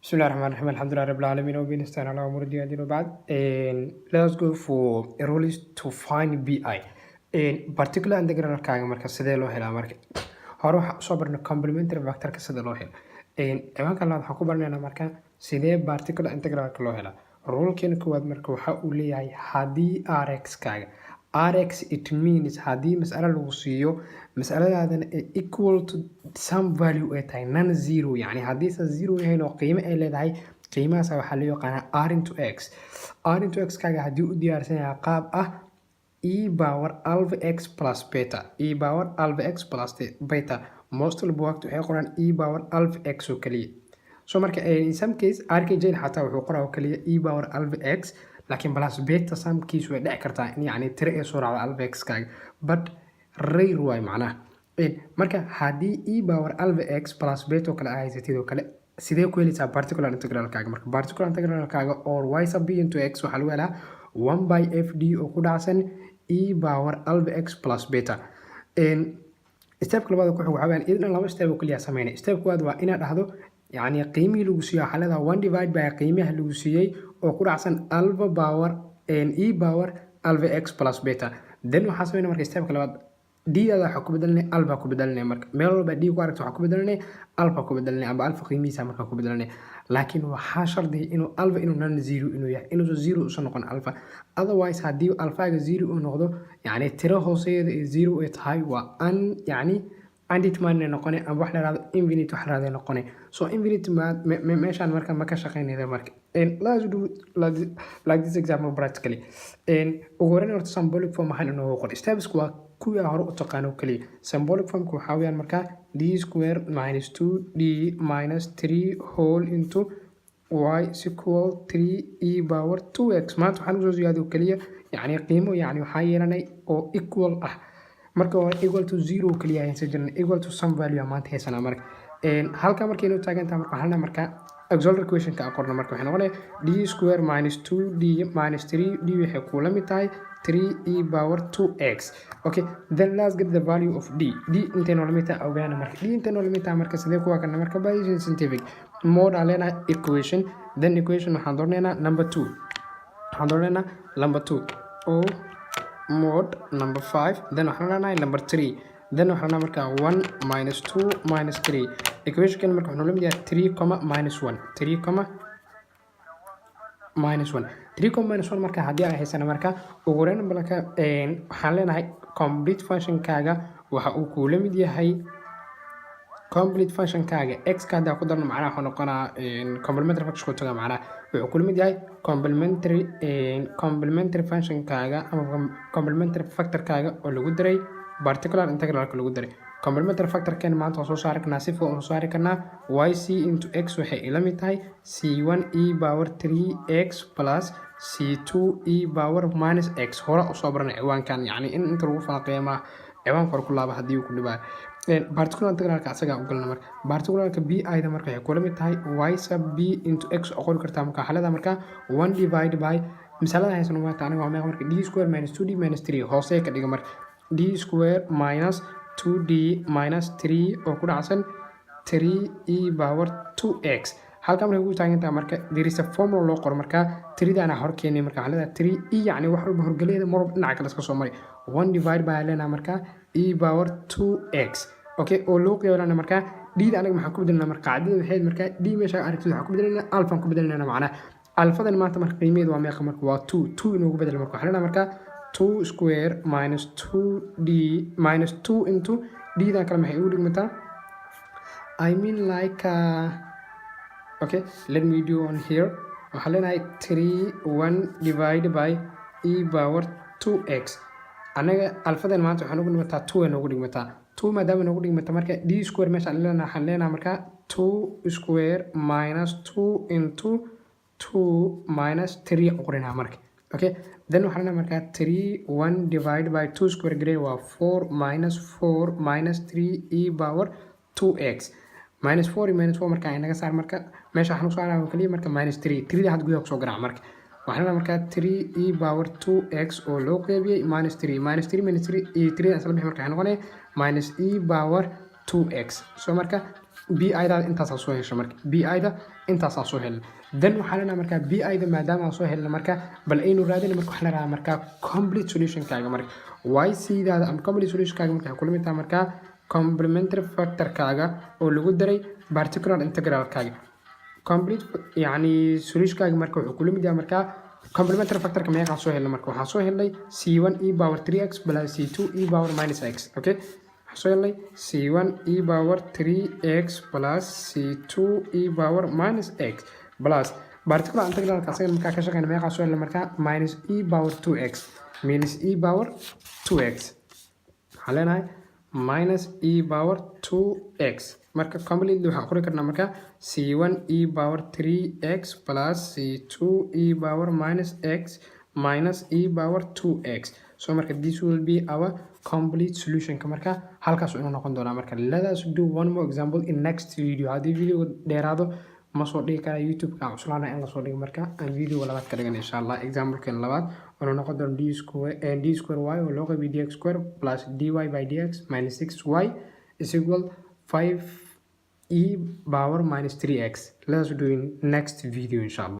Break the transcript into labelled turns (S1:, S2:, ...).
S1: بسم الله الرحمن الرحيم، الحمد لله رب العالمين وبه نستعين على امور الدنيا والدين وبعد. Let us go for rules to find PI, particular integralkaaga. Marka sidee loo helaa? Marka hore waxaa usoo barnay complementary factorka sida loo helo. Ciwaanka labaad waxaan ku baranaynaa marka sidee particular integralka loo helaa. Rulkeena koowaad marka waxa uu leeyahay, haddii rx kaaga, rx it means haddii mas'alo lagu siiyo, mas'aladaadana ay equal to some value ay tahay, non zero, yani haddiisan zero ahayn oo qiimo ay leedahay, qiimahaas waxaa loo yaqaanaa r into x. R into x kaaga haddii u diyaarsan yahay qaab ah e power alpha x plus beta, e power alpha x plus beta, mostly buugaagta waxay qoraan e power alpha x oo kaliya. So marka in some case RK Jain xataa wuxuu qoraa oo kaliya e power alpha x, laakiin plus beta some case way dhici kartaa in yani tiro ay soo raacdo alpha x kaaga, but rare waay macnaha. Marka haddii e power alpha x plus beta oo kale aa haysatid oo kale, sidee ku helaysaa particular integralkaaga? Marka particular integralkaaga or y sub p into x waxaa lagu helaa 1 by f d oo ku dhacsan e power alpha x plus beta. Stepka labaad ku xig waxaa weyaan idan laba step oo kaliya sameynay. Step koowaad waa inaad dhahdo, yacni qiimihii lagu siiyey waxaa leedahay one divide by qiimaha lagu siiyey oo ku dhacsan alpha power e power alpha x plus beta. Then waxaa sameynay marka stepka labaad, d-daada waxaa ku bedelanay alpha ku bedelanay. Marka meel walba d ku aragto waxaa ku bedelanay alpha ku bedelanay amba alpha qiimihiisa markaa ku bedelanay, laakiin waxaa shardiga inuu alpha inuu non zero inuu yahay, inuusan zero usan noqon alpha. Otherwise haddii alphaga zero uu noqdo, yacni tiro hooseeda ee zero ay tahay, waa un yacni undetermined noqonay ama wax la yihahdo infinite wax la yihahdo noqonay. So infinite meeshaan marka ma ka shaqeynayda. Marka let's do like this example practically. Ugu horreyn horta symbolic form ahaan inoogu qor. Steps waa kuwii hore u taqaano kaliya. Symbolic formka waxaa weeyaan marka d square minus 2d minus 3 whole into y is equal 3 e power 2x. Maanta waxaan usoo ziyaaday oo keliya yacni qiimo, yacni waxaa yeelanay oo equal ah. Marka hore equal to zero keliya haysan jirnay, equal to some value maanta haysanaa. Marka halka markaynu taagan tahay, marka waxaan marka auxiliary equation-ka aan qorno, marka waxay noqonaya d square minus 2d minus 3d waxay kula mid tahay 3 e power 2x. Okay, then let's get the value of d. D intay noola mid tahay ogaana. Marka d intay noola mid tahay, marka sidee kuwa kana? Marka by using scientific mode aan leenahay equation, then equation waxaan doonaynaa number 2, waxaan doonaynaa number 2 o mode number 5, then waxaan leenahay number 3, then waxaan leenahay marka 1 minus 2 minus 3. Equation marka wuxuu la mid yahay 3 comma minus 1, 3 comma minus 1, 3 comma minus 1. Marka haddii aan haysano, marka ugu horeyn balka waxaan leenahay complete functionkaaga waxa uu kula mid yahay complete functionkaaga x ka haddaa ku darno, macnaha wuxuu noqonaa complementary function ku taga, macnaha wuxuu kula mid yahay complementary functionkaaga ama complementary factorkaaga oo lagu daray particular integralka lagu daray. Complementary factorkan maanta waa soo saari karnaa, si fudud soo saari karnaa. Yc into x waxay ila mid tahay c1 e power 3x plus c2 e power minus x. Hore usoo baranay ciwaankan, yacni in inta lagu falanqeeyo ma ciwaanka hore ku laaba haddii uu ku dhibaayo. Particular integralka asagaa u galna. Marka particularka p i da marka waxay kula mid tahay y sub p into x oo qori kartaa. Marka waxaa leedahay marka one divide by misalada haysano maanta aniga waa meeqa? Marka d square minus 2d minus 3 hoose ka dhiga. Marka d square minus 2d minus 3 oo ku dhacsan 3 e power 2x. Halka markay ku taagan tahay, marka there is a formula loo qoro. Marka 3dana hor keenay, marka waxaa leedahay 3 e, yacni wax walba horgaleeda mar walba dhinaca kale iska soo maray. 1 divide by leenahay marka e power 2x, okay, oo loo qeybana marka d da anaga maxaan ku bedelanaa? Marka qaacidada waxay marka d meesha aragtid waxaan ku bedelanaa alpha ku bedelanaa. Macnaha alfadan maanta marka qiimaheedu waa meeqa? Marka waa 2. 2 inoogu bedel. Marka waxaan leenahay marka 2 square minus 2d minus 2 into d dan kale maxay igu dhigmataa? I mean like okay, let me do on here. Waxaan leenahay 3 1 divided by e power 2x. Anaga alfadan maanta waxaan ugu dhigmataa 2 ay noogu dhigmataa. 2 maadaama noogu dhigmata, marka d square meesha aan leenahay, waxaan leenahay marka 2 square minus 2 into 2 minus 3 qorinaa marka. Okay, then waxaan leenahay marka 3 1 divided by 2 square grade waa 4 minus 4 minus 3 e power 2x. Minus 4 minus 4 marka ay naga saar. Marka meesha waxaan usoo saaraya kaliya marka minus 3. 3 had gudaha kusoo garaac. Marka waxaan leenahay marka 3 e power 2x oo loo qeybiyey minus 3 minus 3 minus 3 e 3 isla bixi. Marka waxay noqonaya minus e power 2x. So marka PI da intaasaa soo hesha. Marka PI da intaasaa soo helna, then waxaa leenahay markaa PI da maadaama aan soo helna, marka bal aynu raadina. Marka waxaa la markaa complete solutionkaaga. Marka yc daada ama complete solutionkaaga marka waxay kula mid tahay markaa complementary factorkaaga oo lagu daray particular integralkaaga. Complete yani solutionkaaga marka wuxuu kula mid yahay markaa complementary factorka. Meeqaa soo helnay? Marka waxaan soo helnay c1 e power 3x plus c2 e power minus x. Okay, waxaan soo helnay c1 e power 3x plus c2 e power minus x plus particular integralka. Asaga markaa ka shaqeyna, meeqaa soo helnay? Markaa minus e power 2x, minus e power 2x. Waxaan leenahay minus e power 2x. Marka completely waxaan qori karnaa marka c1 e power 3x plus c2 e power minus x minus e power 2x. So marka this will be our complete solutionka. Marka halkaas inuu noqon doonaa. Marka let us do one more example in next video. Haddii video dheeraado, ma soo dhigi karaa YouTube-ka, aan cuslaana in lasoo dhigo. Marka aan video labaad ka dhigan, insha Allah. Example-kan labaad wuxuu noqon doona d square y oo loo qaybiyo dx square plus dy by dx minus 6y is equal 5 e power minus 3x. Let us do in next video, insha Allah.